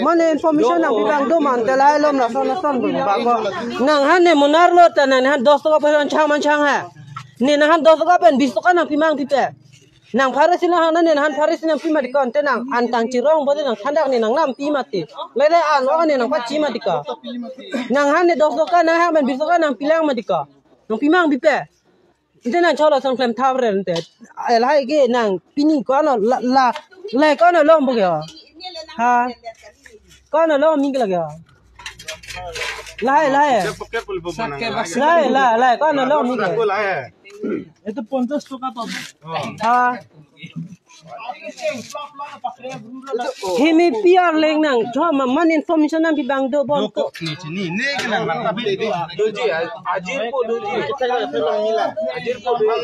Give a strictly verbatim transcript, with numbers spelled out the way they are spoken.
Mane information nangpi abang do mante lahai lom lason lason do ba ko. Nanghan ne munar lo ta nanghan dos toka pen chang man chang ha. Ne nanghan dos toka pen bis toka nangpi ma nangpipe. Nang pharo si nanghan ne nanghan pharo si nangpi ma dikon te nang an tang chirong bo te nang thandak ne nang nampi mati. Lele an o ne nang pachi ma diko. Nanghan ne dos toka nanghan pen bis toka nangpi lang ma diko. Nangpi ma nangpipe. Ante nang cholo son klem thap re ante. Lahai ke nang pini ko ano la la la ko ano lom bo ke ho. Ha. Ko ano lom mi ke lagi ho. Lahai lahai. Lahai lahai lahai ko ano lom mi ke. Itu পঞ্চাশ টকা পাব। Ha. Himi P R leng nang. Choma man information nangpi abang do bon ko. Ni ni ni ke nang. Doji, ajir po doji. Ajir po doji.